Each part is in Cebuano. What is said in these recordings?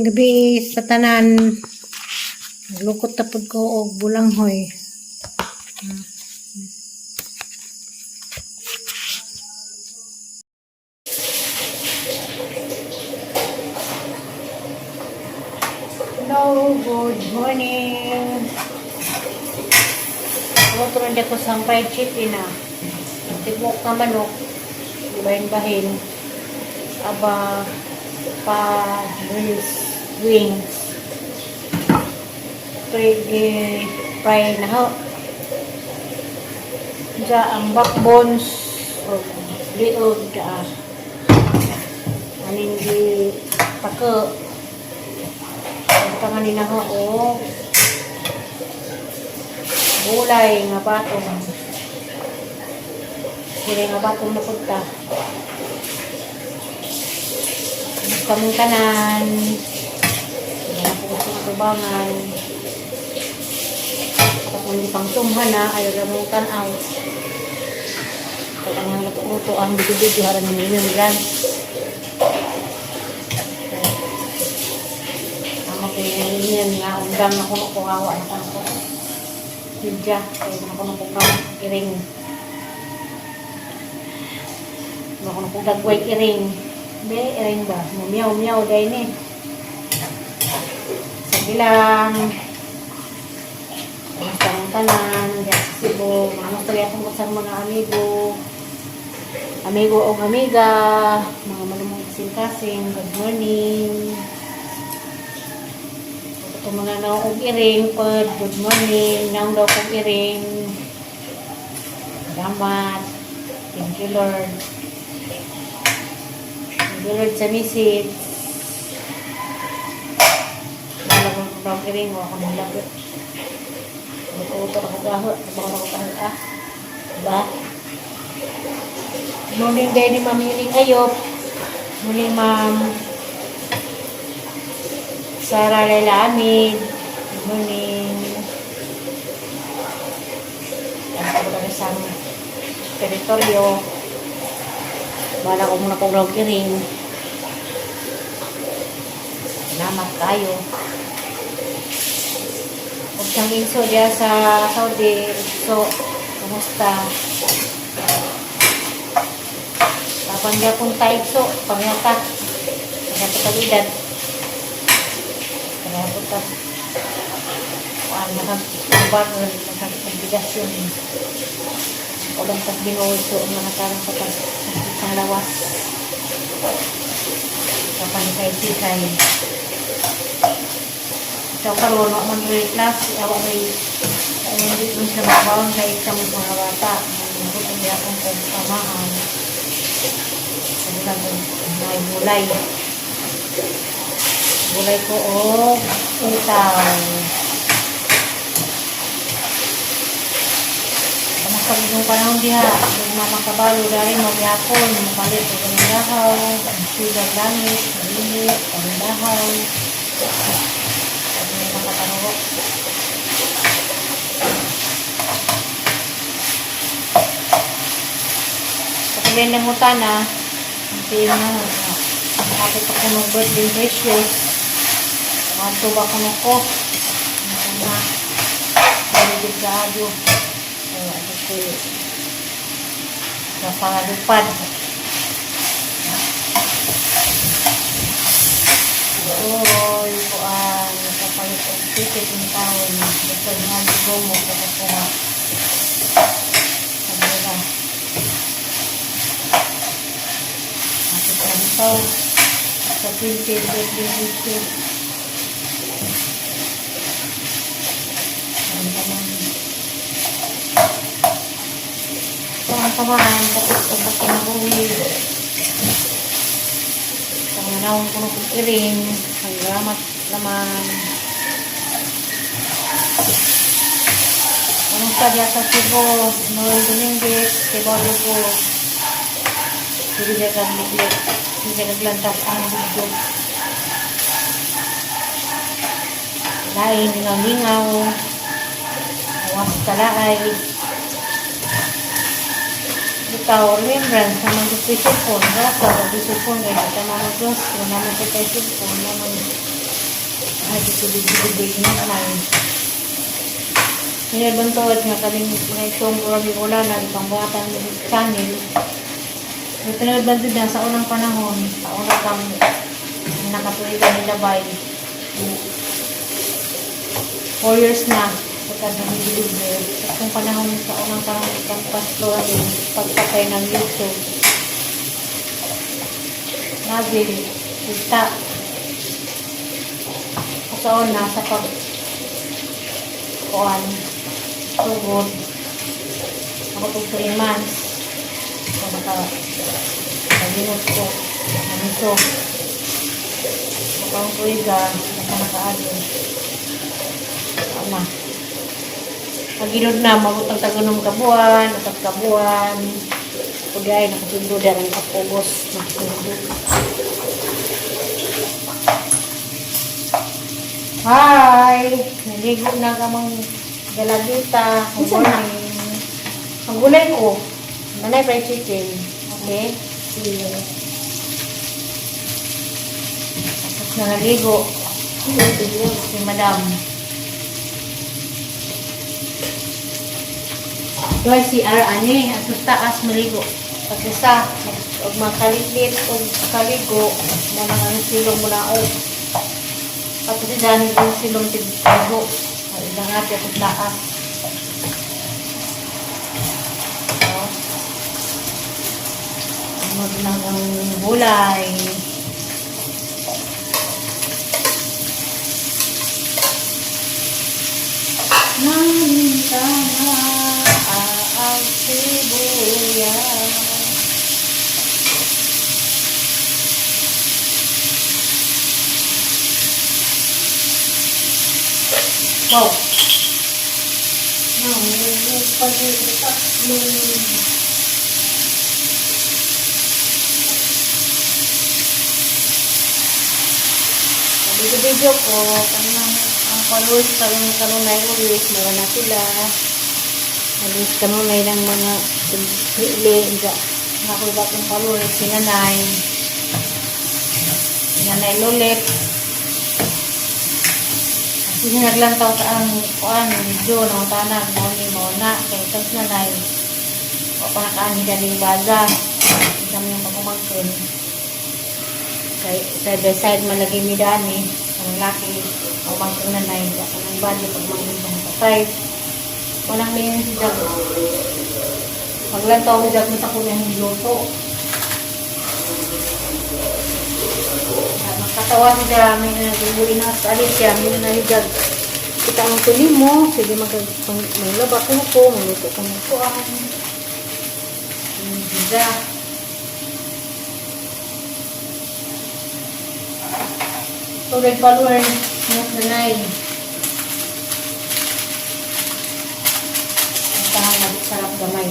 Maayong gabi sa tanan. Naglukot ta pud ko og bulanghoy. Hello, good morning. Luto rin ko sa fried chicken na. Tibok na manok. Bahin-bahin. Aba, pa grills, wings. Ito fry na ho. Diya ang backbones o liog da. Aning gi pako. Ang ni na ho o gulay nga batong. Gulay nga batong na punta. Kamusta mong tanan? Wala po gusto nga tubangan. Kapag hindi pang sumha na, ayaw na mong tanaw. Kaya ang luto-luto ang video-video haran ni remembrance. Ang makinig nga undang na kuno ko awa na kuno ko. Hidya, kaya na kuno ko iring. Na kuno ko dagway iring. Be, iring ba? Miyaw-miyaw dahil ni. Sige lang. Kamusta ang tanan? Diya sa Cebu. Kamusta akong sa mga amigo? Amigo o amiga, mga malumong kasing-kasing, good morning. Ito mga naong iring, pod, good morning. Naong daw kong iring. Salamat. Thank you, Lord. Thank you, Lord, sa message. Wala kong daw iring, wala akong nilapit. Luto ako gaho, baka ako gaho ah. Diba? Morning day ni Ma'am Yuning Ayop. Morning, Ma'am Sarah Laila Amid. Good morning. Ang ko na sa teritoryo. Wala ko muna kong rog iring. Salamat kayo. Huwag siyang inso diya sa Saudi. So, kumusta? Kapan niya kung taigso, pangyata. Kaya patalidad. Kaya punta. Kuan, nakabar, nakapagbigas yun. Ulang tas binuso, ang nakatarang sa tas sa lawas. Kapan kay sikay. Ikaw karon wa man rin class, awa may hindi mo siya mabaon sa exam sa mga bata. Nanggutom niya akong pagkamaan. Sabi lang, may gulay. Gulay ko o utaw. Kamusta yung panahon diha? Yung mga kabalo dahil magyapon, mapalit o dahaw, ang sigat langit, mainit, ang dahaw. Sabi yung mga katanong. Sa kanya ng na, ang team na, ako pa ko ng birthday precious. Mga ba ko ko. Ano na, maligid kaadyo. So, ano ko sa pangalupad. Uy, kuan, kapalit og ticket in town. Basta nga mo kapakuha. Sabi nila. Ako sa ito. Sa 20, 20, 20. Ang taman. So, ang taman, tapos ang pagkinabuhi. Sa mga naong kuno kong iring, salamat naman. Anong sadya sa Cebu, Noel Dominguez, Cebu ko. Hindi siya kag hindi siya kaglantas ang video. Lain, lingaw-lingaw. Awas talaay. Bitaw, remembrance naman sa cellphone. Wala ka, pag cellphone, kaya kita naman Diyos. Kung naman sa tayo cellphone, naman Ay, dito na na. Kaya bantuad nga kaning mga itong urang ulanan, pangbuhatan ng channel. Pero tinawad bantuad na sa unang panahon, sa unang kang nakatulitan nila bay. 4 years na pagka nag-deliver. Sa kung panahon sa unang panahon ikang pastor pagpatay ng YouTube. Lagi, kita. Sa una, sa pag kuan, sugod. Ako itong 3 months. So, nakaginot ko. Namiso. Baka ang tuwiga, nakaado. Ama. Paginod na, mabutang tagunom ka buwan, 4 ka buwan. Kung ay, nakasundo dyan ang kapugos. Nakasundo. Hi! Naligo na kamang dalagita. Good Unsa na? morning. Ang gulay ko, nanay fried chicken. Okay? Sige. Tapos na naligo. Si Madam. Doy si R ani at sa taas maligo. Pag isa, og makalitlit og kaligo, mo nang ang silong mo na og. Pati si Danny ang silong tigligo. Ay ilang ate at taas. So, ano lang ang gulay. Nalintana ang sibuyas. Wow! Nang Video-video ko, kanang ang followers karon kanunay ulit, meron na sila. Alis kanunay ng mga pili, nga ako batong followers, si Nanay. Si Nanay Lulit. Kasi naglantaw sa ang kuan, video, ng tanan, mao ni mao na, kay tas Nanay. O pa nakaani daling baza. Kami yung pagumangkin. Kay side by side man lagi mi dani ang laki o pang nanay ako ng bali pag mga patay walang may si Jag paglantaw ko Jag sa kunya ng luto. Makatawa si Jag may naguguli na sa Alicia may na si Jag kita ang tuli mo sige mag maglaba ko ko magluto ko ng kuan si Jag. Tulad follower, mas nanay. Ang tahang sarap gamay.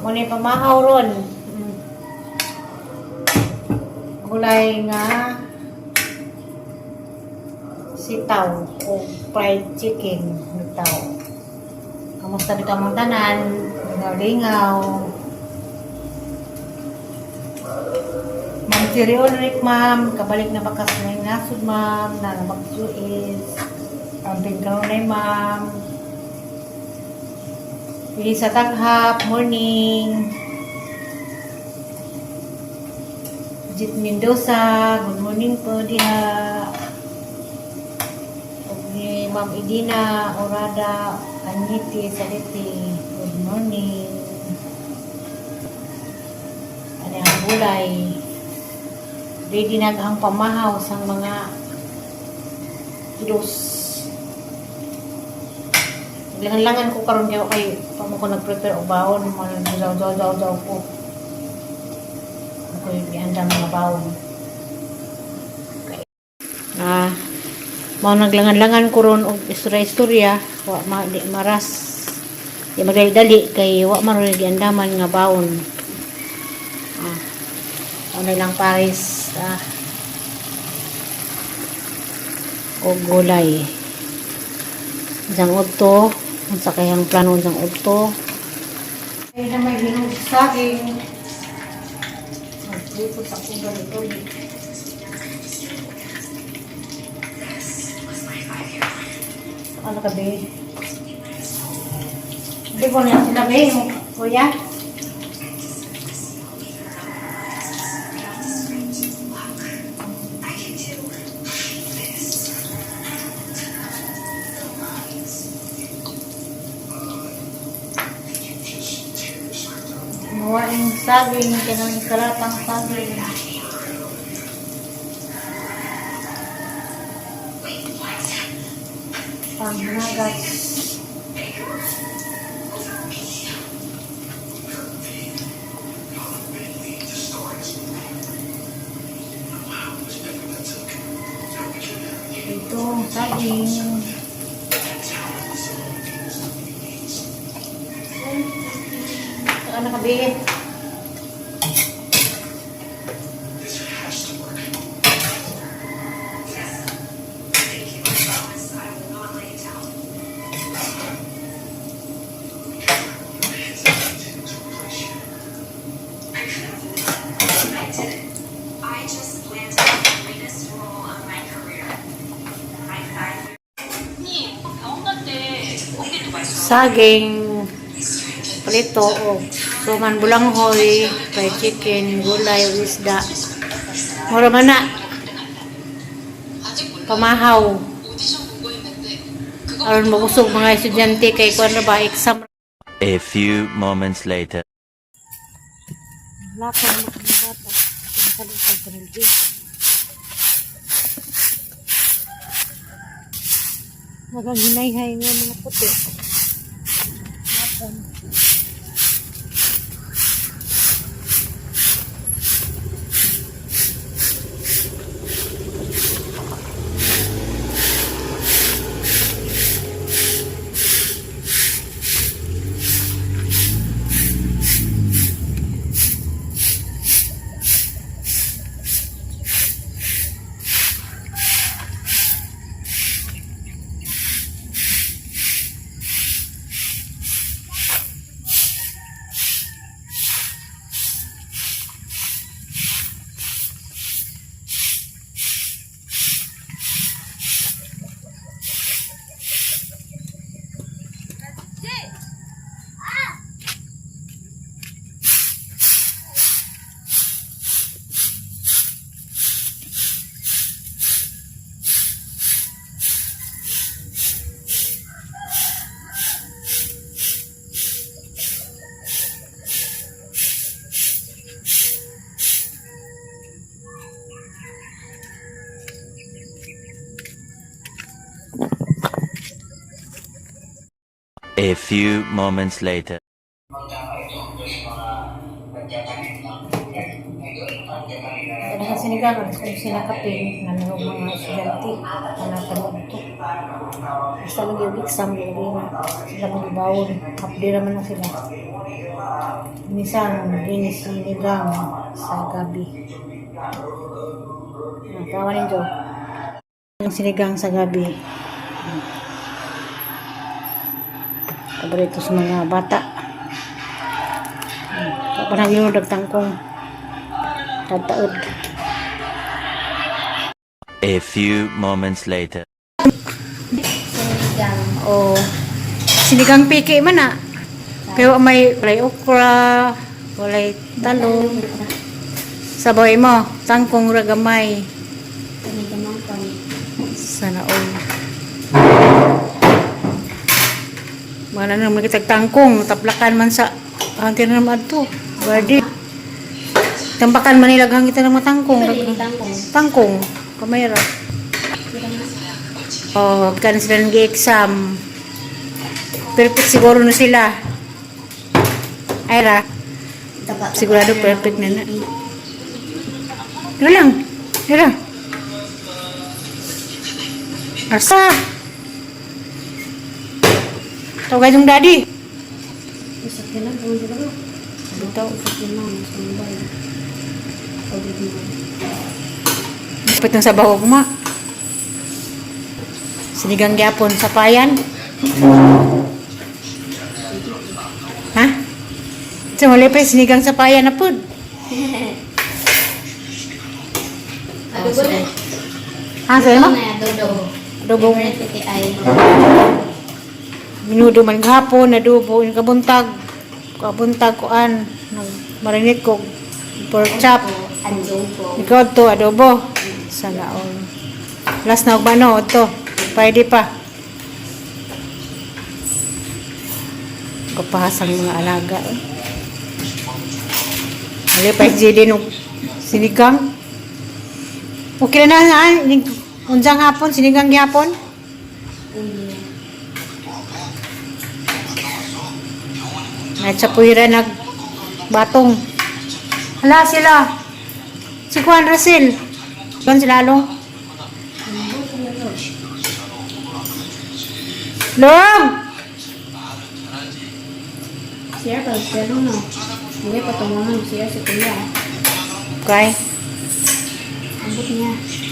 Muna yung pamahaw ron. Gulay nga sitaw o fried chicken bitaw. Kamusta dito ang tanan? Lingaw-lingaw. Ma'am Cherry Ulrich, ma'am. Kabalik na bakas na yung nasod, ma'am. Nanabak is. Amping kanunay, ma'am. Elisa Taghap, morning. Jit Mendoza, good morning po diha. Ug ni Ma'am Idina Orada Anyiti Saliti, good morning. Ano ang gulay? Ready na ang pamahaw sa mga kilos. Langan-langan ko karon kay kay pamo ko nag-prepare og baon, mga daw daw daw daw ko. Ako yung gihanda mga baon. Okay. Ah, mao naglangan-langan ko ron og istorya-istorya, wa ma di maras. Di magdali-dali kay wa man ron giandaman nga baon. Ah. Ano lang pares ah. Og gulay. Isang udto, unsa kayang plano isang udto. Ay na may hinog saging. Maglipot ako ganito. Ano ka, be? Hindi ko na sila, be. Yung kuya. Mawa yung saging, kanang kalatang saging. Pangnagat. Ito, saging. Ano ka, be? I just landed the greatest role of my career. My 5 Saging, prito, o suman bulanghoy, fried chicken, gulay, o isda. Mura man na. Pamahaw. Aron makusog mga estudyante kay kuan na ba exam. A few moments later. Wala ka naman mga bata. Ang kalusag pa nila. Magang hinayhay nga mga puti. Hapon. A few moments later. Kaya sa sinigang, alas kung sila kape, nanonood mga estudyante, nanatanong ito. Basta lagi yung exam, lagi na sila magbawon. Half day naman na sila. Minsan, linis sinigang sa gabi. Ah, tawa ninyo. Ang sinigang sa gabi. Paborito sa mga bata. Panagin mo dagtangkong. Tataod. A few moments later. Sinigang. Oh. Sinigang piki man ah. Pero may walay okra, walay talong. Sabay mo, tangkong ragamay. Sana all. Mana naman kitag tangkong, taplakan man sa ang naman to. Badi. Tambakan man nila kita ng mga tangkong. Tangkong, kamay ra. Oh, kan sila nag-exam. Perfect siguro na sila. Ay ra, sigurado perfect na na. Dira lang. Dira. Arsa. Tawagay yung daddy. Bitaw. Dapat ng sabaw ko ma. Sinigang gyapon sa payan. Ha? Sa mali pa sinigang sa payan na pud. Adobo na. Ha, sa'yo mo? Adobo. Adobong Favorite kay ay. Minudo man gahapon, adobo yung kabuntag. Kabuntag kuan, nag marinate ko pork chop. Adobo. Ikaw to adobo. Sana all. Last na og bano to. Pwede pa. Kapahasang mga alaga. Eh. Ali pa JD no sinigang. Okay na na na. Unsang hapon sinigang gihapon? Nagsapuira nag batong. Hala sila. Si Juan Russell. Juan sila long. Long! Siya pa pero no. Hindi pa tungo siya sa kuya. Okay. Ambot niya.